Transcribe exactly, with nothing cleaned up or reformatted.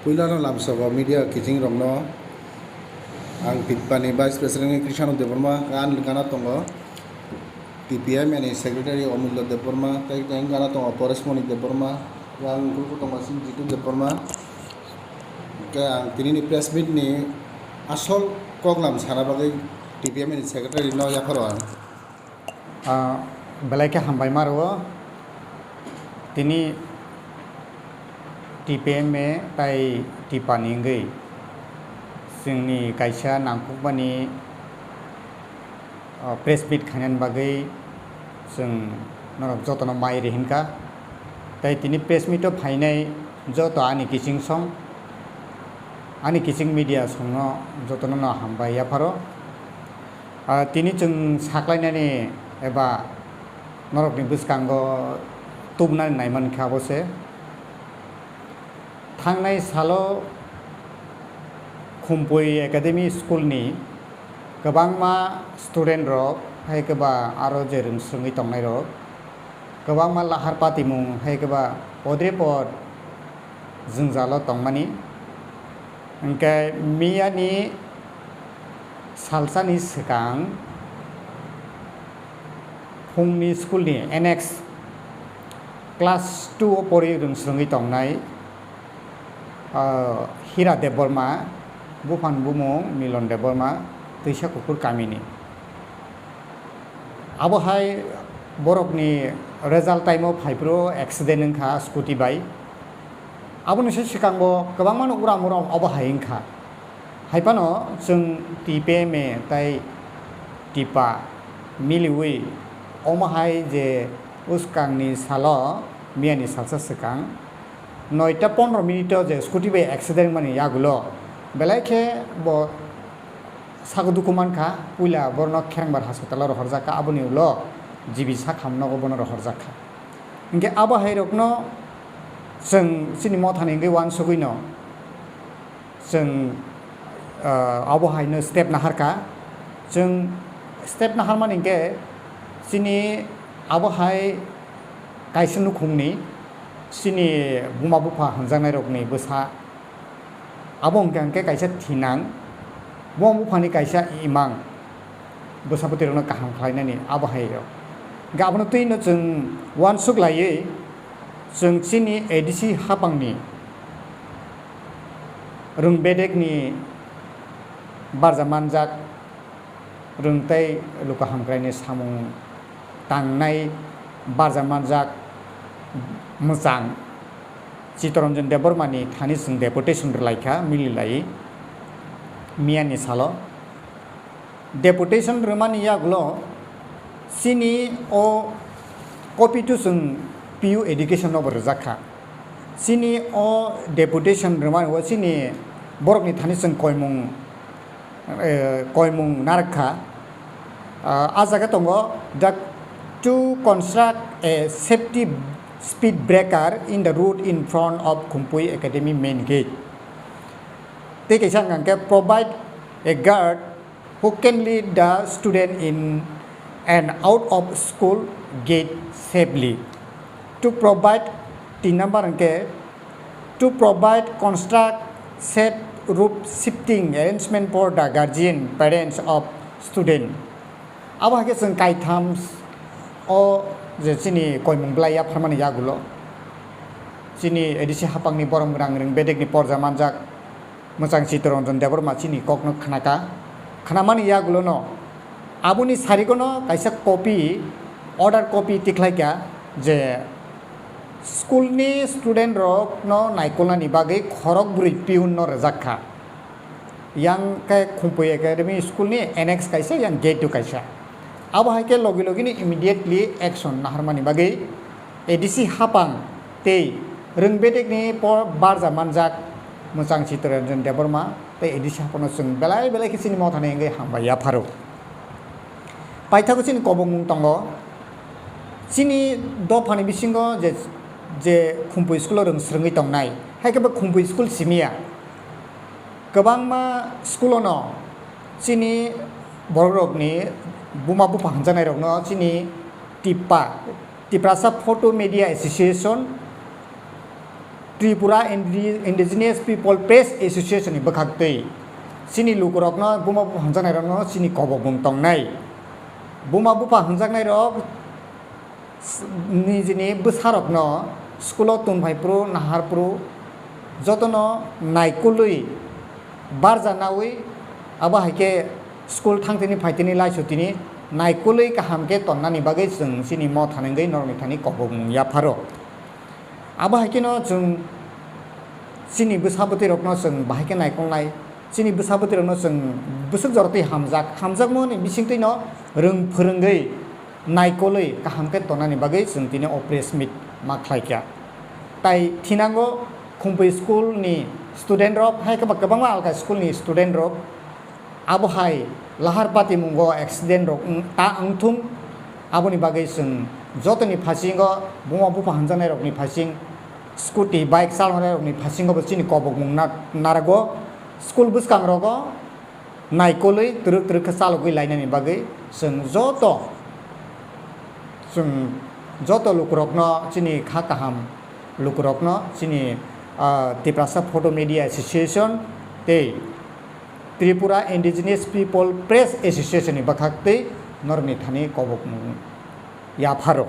Puilano lamsogo media kiching rokno ang Tipani Vice President Krishna Debbarma, ang gana tongo T P M ni Secretary Omulya Debbarma, tei ang gana tongo Paresh Moni Debbarma, ang kuku tongo Jitu Debbarma. Hingke ang tinini press meet ni asol koklam sana bagwi T P M ni Secretary no yapharo ang. Ah, belai khe hambai ma rwo. Tini T P M A tai Tipani wngwi chwngni kaisa nangkukmani, ah, press meet khainani bagwi chwng norok jotono mai ri hinkha. Tai tini press meet o phainai joto ani kiching song, ani kiching media songno jotono no hambai yapharo. Ah, tini chwng saklainani eba norokni bwskango tubunani naimankha abo se. Thangnai salo Khumpui Academy School ni kwbangma student rok, hai khe ba aro je rwng swrwngwi tongnai rok, kwbangma lahar patimung hai khe ba podre pod jwngjalo tongmani. Hingke miyani salsani swkang phungni school ni N X class two o pori rwng swrwngwi tongnai, ah, Hira Debbarma, buphang bumung Milon Debbarma, Twisa Kukur kamini. Abo hai borokni result time o phaiphuru accident wngkha scooty bai. Aboni se swkang bo kwbangmano uram uram obo hai wngkha. Hai phano chwng T P M A tai Tipa miliwi omo hai je bwskangni salo miyani salsa swkang noita pondro minute o je scooty bai accident wngmani yagulo belai khe bo sago dukhu mankha, puila borokno Kherengbar hospital o rohorjak kha, aboni ulo G B sak hamnogo bono rohorjak kha. Hinkhe abo hai rokno chwng chini mothani wngwi uansugwino chwng, ah, abo haino step naharkha. Chwng step naharmani hinkhe chini abo hai kaisa nukhungni chini buma bupha hwnjaknairokni bwsa. Abo hwnkha hwnkhe kaisa thinang, bo buphani kaisa imang, bwsapoti rokno kaham khlainani abo hai rok. Hwnkhe abono twino chwng uansuk laiwi chwng chini A D C hapangni rwng bedekni barja manjak rwng tei luku hamkraini samung tangnai barja manjak mwchang Chittaranjan Debbarmani thani chwng deputation rwlaikha mililai miyani salo. Deputation rwmani yagulo chini o copy to chwng P U education nobo rwjak kha. Chini o deputation rwmani o chini borokni thani chwng koimung eh, koimung narwk kha. Ah, a jaga tongo, the to construct a safety speed breaker in the road in front of Khumpui Academy main gate. Tei kaisa hwnkha hwnkhe provide a guard who can lead the student in and out of school gate safely. To provide tin number hwnkhe to provide construct safe rope shifting arrangement for the guardian parents of student. Abo hai khe chwng kaitham o je chini koimung belai yapharmani yagulo chini A D C hapangni borom gwnang rwng bedekni porja manjak mwchang Chittaranjan Debbarma chini kokno khnaka. Khnamani yagulono aboni sarikono kaisa copy, order copy tikhlaikha je school ni student rokno naikolnani bagwi khorok bwrwi peon no rwjak kha. Yang khe Khumpui Academy school ni annex kaisa, yang gate o kaisa. Abo hai khe logi logi ni immediately action naharmani bagwi A D C hapang tei rwng bedekni por barja manjak mwchang Chittaranjan Debbarma tei A D C hapangno chwng belai belai khe chini mothani wngwi hambai yapharo. Paithago chini kobongmung tongo. Chini dophani bisingo je, je Khumpui school o rwng swrwngwi tongnai, hai khe bo Khumpui school simiya. Kwbangma school o no chini borok rokni buma bupha hwnjaknai rokno chini Tipa, Tiprasa Photo Media Association, Tripura Indi- Indigenous People Press Association ni bwkhaktwi chini lukurokno, buma bupha hwnjaknairokno chini kobokmung tongnai. Buma bupha hwnjaknairok nijini bwsarokno school-o tonphai phuru, nahar phuru jotono naikolwi barja naui, abo hai khe school thangtini phaitini laisutini naikolwi kaham khe tonnani bagwi chwng chini motha nangwi norokni thani kobokmung yapharo. Abo hai kheno chwng chini bwsa bwtwirokno chwng bahai khe naikolnai, chini bwsa bwtwirokno chwng bwswk jorotwi hamjak, hamjakmani bisingtwino rwng phwrwngwi naikolwi kaham khe tonani bagwi chwng tini o press meet ma khlai kha. Tai thinango Khumpui school ni student rok, hai khe ba kwbangma alka school ni student rok, abo hai lahar patimungo accident rok wng- ta wngthung, aboni bagwi chwng jotoni phasingo, buma bupha hwnjaknai rokni phasing, scooty, bike chalonai rokni phasingo bo chini kobokmung na- narago, school bwskang rogo naikolwi twrwk twrwk khe chalogwi lainani bagwi chwng joto, chwng joto lukurokno, chini kha kaham lukurokno chini, ah, Tiprasa Photo Media Association tei Tripura Indigenous People Press Association ni bwkhaktwi norokni thani kobokmung yapharo.